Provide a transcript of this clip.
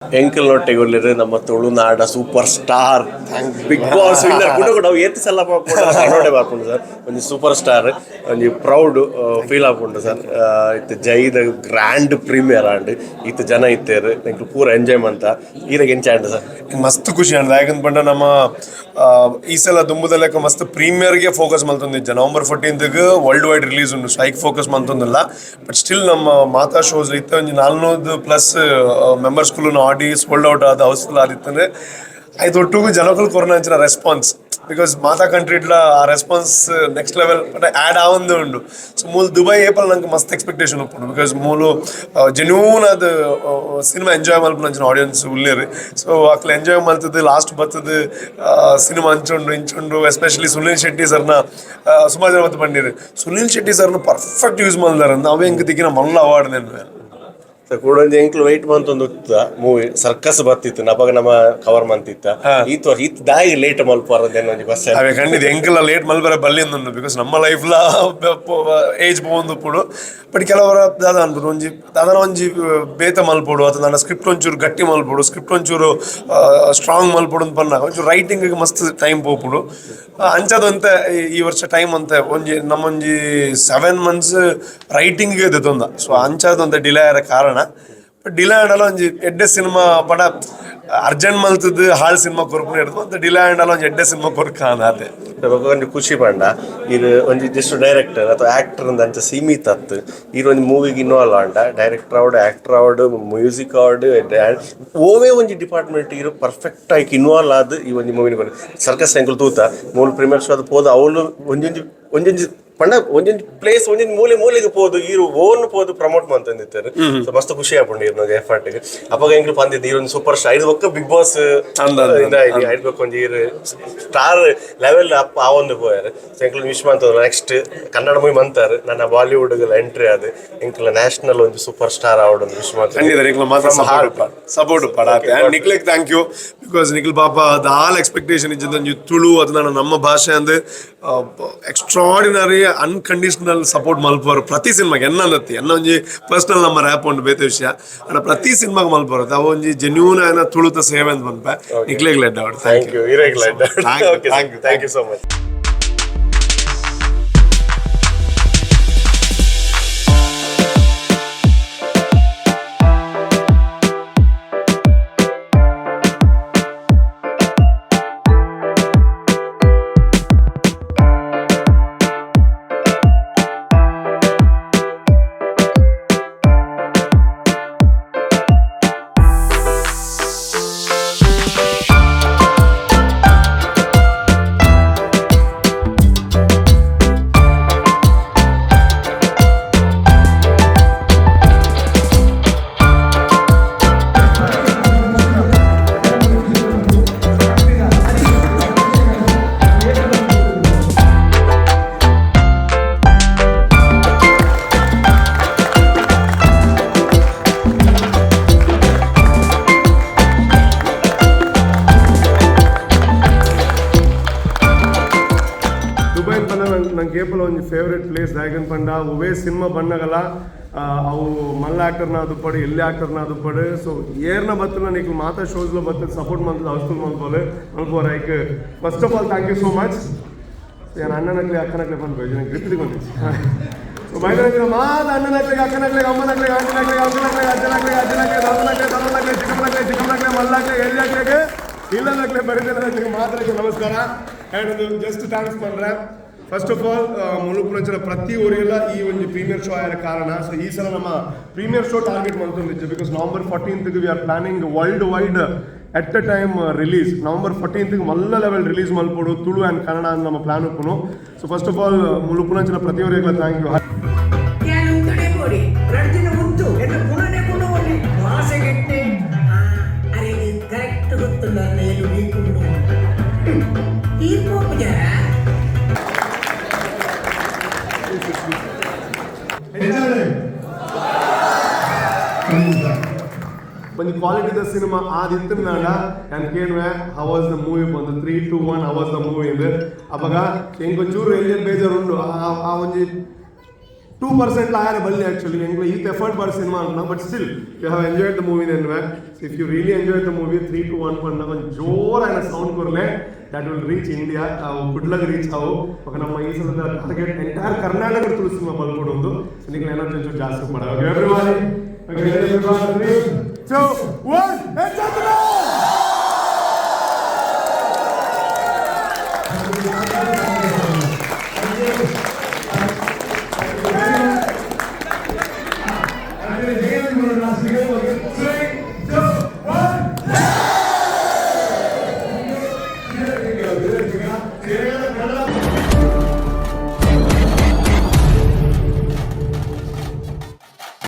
ಎಂಕಲ್ನೊಟ್ಟಿಗೆ ನಮ್ಮ ತುಳುನಾಡ super star, big boss winner ಕೂಡ ಕೂಡ ಏತ್ ಸಲ ನೋಡೆ ಬರ್ಪುಂಡು ಸರ್. ಒಂಜಿ ಸೂಪರ್ ಸ್ಟಾರ್, ಒಂಜಿ ಪ್ರೌಡ್ ಫೀಲ್ ಆಪುಂಡು ಸರ್. ಇತ್ತೆ ಜೈದ ಗ್ರ್ಯಾಂಡ್ ಪ್ರೀಮಿಯರ್ ಆಂಡ್. ಇತ್ತೆ ಜನ ಇತ್ತೆರ್, ಎಂಕುಲು ಪೂರ ಎಂಜಾಯ್ ಮಂತ. ಈರೆಗ್ ಎಂಚ ಆಂಡ್ ಸರ್? ಮಸ್ತ್ ಖುಷಿ ಆಂಡ್. ದಾಯೆಗಂದ್ ಪಂಡ ನಮ್ಮ ಈ ಸಲ ದುಂಬುದ ಲೆಕ್ಕ ಮಸ್ತ್ ಪ್ರೀಮಿಯರ್ಗೆ ಫೋಕಸ್ ಮಲ್ತೊಂದಿಜ್ಜ. ನವೆಂಬರ್ 14ಗ್ ವರ್ಲ್ಡ್ ವೈಡ್ ರಿಲೀಸ್ ಉಂಡು, ಸ್ಟ್ರೈಕ್ ಫೋಕಸ್ ಮಲ್ತೊಂದಿಲ್ಲ. ಬಟ್ ಸ್ಟಿಲ್ ನಮ್ಮ ಮಾತಾ ಶೋಸ್ ಇತ್ತೆ ಒಂಜಿ 400 ಪ್ಲಸ್ ಮೆಂಬರ್ಸ್ ಕುಲ್ಲುನ ಆಡಿ ಸೋಲ್ಡ್ ಔಟ್ ಆದ, ಹೌಸ್ಫುಲ್ ಆದಿತ್ತಂದ್ರೆ, ಐತೊಟ್ಟುಗು ಜನಕುಲು ಕೊರ್ನ ಅಂಚಿನ ರೆಸ್ಪಾನ್ಸ್, because ಮಾತಾ ಕಂಟ್ರಿಡ್ಲ ಆ response next level but add ಆವೊಂದೇ ಉಂಡು. ಸೊ ಮೂಲು ದುಬೈ ಏಪಲ್ ನಂಗೆ ಮಸ್ತ್ ಎಕ್ಸ್ಪೆಕ್ಟೇಷನ್ ಉಪ್ಪುಂಡು, because ಮೂಲು ಜೆನ್ಯೂನ್ ಆದ್ ಸಿನಿಮಾ ಎಂಜಾಯ್ ಮಲ್ಪುನಂಚಿನ ಆಡಿಯನ್ಸ್ ಉಲ್ಲೇರು. ಸೊ ಅಕ್ಲು ಎಂಜಾಯ್ ಮಲ್ತದ್ದು, ಲಾಸ್ಟ್ ಬತ್ತದು, ಸಿನಿಮಾ ಅಂಚುಂಡು ಇಂಚುಂಡು. ಎಸ್ಪೆಷಲಿ ಸುನಿಲ್ ಶೆಟ್ಟಿ ಸರ್ನ, ಸುಮಾರು ಜನ ಮತ್ತೆ ಬಂದಿರು, ಸುನಿಲ್ ಶೆಟ್ಟಿ ಸರ್ನ ಪರ್ಫೆಕ್ಟ್ ಯೂಸ್ ಮಲ್ದಾರ. ಅವೇ ಎಂಕ್ ತಿಕ್ಕಿನ ಮಲ್ಲ ಅವಾರ್ಡ್ ನೆನ್ವೆ. ಸರ್, ಕೂಡ ಒಂಜಿ ಎಂಕ್ಲು ವೈಟ್ ಮಂತೊಂದು ಮೂವಿ ಸರ್ಕಸ್ ಬತ್ತಿತ್ತು, ಅಪಗ ನಮ್ಮ ಕವರ್ ಮಂತಿತ್ತ. ಈತ್ ವರ್ಷ ಇತ್ ದಾಯಿ ಲೇಟ್ ಮಲ್ಪಾರ ಒಂಜಿ ಕ್ವಶನ್. ಅವೇ ಖಂಡಿತ, ಎಂಕಲ ಲೇಟ್ ಮಲ್ಬರ ಬಲ್ಲಿ ಉಂಡು, because ನಮ್ಮ ಲೈಫ್ಲ ಏಜ್ ಪೋವೊಂದು ಉಪ್ಪುಡು. ಬಟ್ ಕೆಲವರ ದಾದ ಅನ್ಬೋದು, ಒಂಜಿ ದಾದನ ಒಂಜಿ ಬೇತ ಮಲ್ಪೊಡು ಅಥವಾ ನನ್ನ ಸ್ಕ್ರಿಪ್ಟ್ ಒಂಚೂರು ಗಟ್ಟಿ ಮಲ್ಪೊಡು, ಸ್ಕ್ರಿಪ್ಟ್ ಒಂಚೂರು ಸ್ಟ್ರಾಂಗ್ ಮಲ್ಪೊಡು ಅಂತ ಪನ್ನಾಗ ಒಂಚೂರು ರೈಟಿಂಗ್ ಮಸ್ತ್ ಟೈಮ್ ಪೋಪುಡು. ಅಂಚದಂತೆ ಈ ಈ ವರ್ಷ ಟೈಮ್ ಅಂತ ಒಂಜಿ ನಮ್ಮೊಂಜಿ 7 ಮಂತ್ಸ್ ರೈಟಿಂಗ್ ದೆತೊಂದ. ಸೊ ಅಂಚಾದಂತೆ ಡಿಲೇ ಆರ ಕಾರಣ. ಬಟ್ ಡಿಲೇ ಆಂಡಲ ಒಂಜಿ ಎಡ್ಡೆ ಸಿನಿಮಾ ಪಡ ಅರ್ಜೆಂಟ್ ಮಲ್ತದ್ದು ಹಾಳ್ ಸಿನಿಮಾ ಕೊರ್ಪುನ ಹಿಡ್ದು ಅಂತ ಡಿಲೇ ಆಂಡಲ ಒಂಜಿ ಎಡ್ಡೆ ಸಿನಿಮಾ ಕೊರ್ಕ ಅದೇ. ಬೊಕ ಒಂಜಿ ಖುಷಿ ಪಂಡ, ಇದು ಒಂಜಿ ಜಸ್ಟ್ ಡೈರೆಕ್ಟರ್ ಅಥವಾ ಆಕ್ಟರ್ ಅಂದ ಅಂಚ ಸೀಮಿತ ಅತ್ತು. ಈರ್ ಒಂಜಿ ಮೂವಿಗೆ ಇನ್ವಾಲ್ವ್ ಆಂಡ ಡೈರೆಕ್ಟರ್ ಆವಡ್, ಆಕ್ಟರ್ ಆವಡ್, ಮ್ಯೂಸಿಕ್ ಆವಡ್, ಓವೇ ಒಂಜಿ ಡಿಪಾರ್ಟ್ಮೆಂಟ್ ಇರು ಪರ್ಫೆಕ್ಟ್ ಆಗಿ ಇನ್ವಾಲ್ವ್ ಆದ್ ಈ ಒಂಜಿ ಮೂವಿನ ಸರ್ಕಸ್ ಎಂಕುಲು ತೂತ. ಮೂಲು ಪ್ರೀಮಿಯರ್ ಶೋ ಅದು ಪೋದು, ಅವಳು ಒಂಜೊಂಜಿ ಒಂಜೊಂಜಿ ಪಂಡ ಒಂಜೊಂಜಿ ಪ್ಲೇಸ್, ಒಂಜೊಂಜಿ ಮೂಲೆ ಮೂಲೆಗೆ ಪೋದು, ಈರು ಓನ್ ಪೋದು ಪ್ರಮೋಟ್ ಮಂತೊಂದಿತ್ತೆರ್. ಸೊ ಮಸ್ತ್ ಖುಷಿ ಆಪುಂಡು ಈರ್ನ ಎಫರ್ಟ್. ಅಪಗ ಎಂಕುಲು ಪಂದಿದ್ದು, ಈರೊಂದು ಸೂಪರ್ ಸ್ಟಾರ್, ಐದು ಬೊಕ್ಕ ಬಿಗ್ ಬಾಸ್ ಅಂದ್ ಅಂದ್. ಐದು ಬೊಕ್ಕ ಒಂಜಿ ಈರ್ ಸ್ಟಾರ್ ಲೆವೆಲ್ ಅಪ್ ಆವೊಂದು ಪೋಯೆರ್. ಸೊ ಎಂಕುಲು ವಿಶ್ ಮಂತೊಂದು, ನೆಕ್ಸ್ಟ್ ಕನ್ನಡ ಮೂವಿ ಮಂತಾರ್, ನನ್ನ ಬಾಲಿವುಡ್ ಎಂಟ್ರಿ ಅದು ಎಂಕುಲ ನ್ಯಾಷನಲ್ ಒಂದು ಸೂಪರ್ ಸ್ಟಾರ್ ಆವಡ್ ಒಂದು ವಿಶ್ ಖಂಡಿತ, ನಿಕ್ಲ ಮಾತ್ರ ಮಂತ. ಸಪೋರ್ಟ್ ಪಡಾತೆ. ಅಂಡ್ ನಿಕ್ಲೆಗ್ thank you, because Nikhil ಪಾಪ ದಾಲ್ ಎಕ್ಸ್ಪೆಕ್ಟೇಷನ್ ಇಜ್ಜಂದ್, ತುಳು ಅದು ನನ್ನ ನಮ್ಮ ಭಾಷೆ ಅಂದ್ ಎಕ್ಸ್ಟ್ರಾಡಿನರಿ ಅನ್ಕಂಡೀಷನಲ್ ಸಪೋರ್ಟ್ ಮಲ್ಪವರು. ಪ್ರತಿ ಸಿನಿಮಾಗೆ ಎನ್ನಂದತ್ತಿ, ಎನ್ನ ಒಂಜಿ ಪರ್ಸನಲ್ ನಮ್ಮ ರ್ಯಾಪ್ ಉಂಟು, ಬೇತೆ ವಿಷಯ. ಅಂಡ ಪ್ರತಿ ಸಿನಿಮಾಗೆ ಮಲ್ಪವರು, ಅವು ಒಂಜಿ ಜೆನ್ಯೂನ್ ಆಯ್ನ ತುಳುತ ಸೇವೆ ಅಂತ ಪನ್ಪೆ. ನಿಕ್ಲೆಗ್ ಲೆಡ್ out. Thank you, ಇರೆಗ್ಲ. Thank you, thank you. Thank you so much. Dubai ಪಂಡ ನಂಗೆ ಕೇಪಲ ಒಂಜಿ ಫೇವ್ರೆಟ್ ಪ್ಲೇಸ್. ದಾಯೆಗಂದ್ ಪಂಡ ಒವ್ವೇ ಸಿನಿಮಾ ಬಣ್ಣಗಲ, ಅವು ಮಲ್ಲ ಆಕ್ಟರ್ನ ದುಪ್ಪಡು, ಎಲ್ಲಿ ಆಕ್ಟರ್ನ ದುಪ್ಪಡು, ಸೊ ಏರ್ನ ಬತ್ತಲ ನಿಕ್ಲು ಮಾತಾ ಶೋಸ್ಲ ಬತ್ತದ ಸಪೋರ್ಟ್ ಮಂತದ ಹೌಸ್ಫುಲ್ ಮಲ್ಪೋಲು ಮಲ್ಪೋರು. ಐಕ್ first of all thank you so much. ಯಾನ್ ಅಣ್ಣನಕ್ಲೆ ಅಕ್ಕನಕ್ಲೆ ಪನ್ಪೆ, ಗ್ರಿಪ್ ತಿಗೊಂಡಿಚ್ಚಿ. ಸೊ ಮೈದಾನ ಮಾತ ಅಣ್ಣನಕ್ಲೆಗ್, ಅಕ್ಕನಕ್ಲೆಗ್, ಅಮ್ಮನಕ್ಲೆಗ್, ಆಂಟಿನಕ್ಲೆಗ್, ಅಂಕಲ್ನಕ್ಲೆಗ್, ಅಜ್ಜನಕ್ಲೆಗ್, ಅಜ್ಜನಕ್ಲೆಗ್, ತಾತನಕ್ಲೆಗ್, ತಾತನಕ್ಲೆಗ್, ಚಿಕ್ಕಮ್ಮನಕ್ಲೆಗ್, ಚಿಕ್ಕಮ್ಮನಕ್ಲೆಗ್, ಮಲ್ಲಕ್ಲೆಗ್, ಎಲ್ಯಕ್ಲೆಗ್, ಇಲ್ಲನಕ್ಲೆ, ಬರಿದನಕ್ಲೆಗ್ ಮಾತ್ರಕ್ಕೆ ನಮಸ್ಕಾರ. ಆ್ಯಂಡ್ ಒಂದು just thanks ಪಂಡ್ರೆ, first of all ಮುಲುಪುನಂಚಿನ ಪ್ರತಿ ಊರಿಗೆಲ್ಲ ಈ ಒಂದು ಪ್ರೀಮಿಯರ್ ಶೋ ಆದ ಕಾರಣ. ಸೊ ಈ ಸಲ ನಮ್ಮ ಪ್ರೀಮಿಯರ್ ಶೋ ಟಾರ್ಗೆಟ್ ಮಾಡ್ಕೊಂಡಿದ್ದು, because November 14th we are planning world wide at a time release. November 14th ಮಲ್ಲ ಲೆವೆಲ್ ರಿಲೀಸ್ ಮಲ್ಪೊಡು, ತುಳು ಆ್ಯಂಡ್ ಕನ್ನಡ ಅಂತ ನಮ್ಮ ಪ್ಲಾನ್ ಉಪ್ಪುನು. ಸೊ ಫಸ್ಟ್ ಆಫ್ ಆಲ್ ಮುಲುಪುನಂಚಿನ ಪ್ರತಿಯೊರಿಗೆಲ್ಲ thank you. ಯಾನ್ ಉಂತುಡೆ ಪೋಡಿ ರಡ್ಡ್ ದಿನ ಉಂತು ಎನ್ನ ಪುಣನೆ ಪುಣವಲ್ಲಿ ಆಸೆಗೆಟ್ಟೆ. ಅರೆಗ್ ಕರೆಕ್ಟ್ ಗೊತ್ತುಂಡು ಅರ್ನ ಎಲು ವೀಕ್ ಉಂಡು. ಈರ್ ಪೋಪುಜಾರ? ಒಂಜಿ ಕ್ವಾಲಿಟಿದ ಸಿನಿಮಾ ಆದಿತ್ತಿನಾಂಡ ಯಾನ್ ಕೇನುವೆ, "How was the movie?" ಬಂದು, "3, 2, 1, how was the movie?" ಇಂದ್. ಅಪಗ ಎಂಕ್ ಒಂಚೂರು ಎಲ್ಲಿ ಬೇಜಾರು ಉಂಡು. ಆ ಆ ಒಂಜಿ 2% ಆಯರ ಬಲ್ಲಿ. ಆಕ್ಚುಲಿ ಎಂಕ್ಲ ಈತ್ ಎಫರ್ಟ್ ಬಾರ್ ಸಿನಿಮಾ ಅಲ್ಲ, but still you have enjoyed the movie ಎನ್ವೆ. So if you really enjoy the movie, 3, 2, 1 ಪಂಡ ಒಂಜಿ ಜೋರಾಯಿನ ಸೌಂಡ್ ಕೊರ್ಲೆ. That will reach India. ಕುಡ್ಲಗ್ ರೀಚ್ ಅವು. ಬೊಕ ನಮ್ಮ ಈ ಸಲದ target entire Karnataka Tulu cinema ಬಲ್ಕೊಡೊಂದು. ಸೊ ನಿಕ್ಲೆ ಎನರ್ಜಿ ಒಂಚೂರು ಜಾಸ್ತಿ ಮಾಡ. Everybody, 3, 2, 1.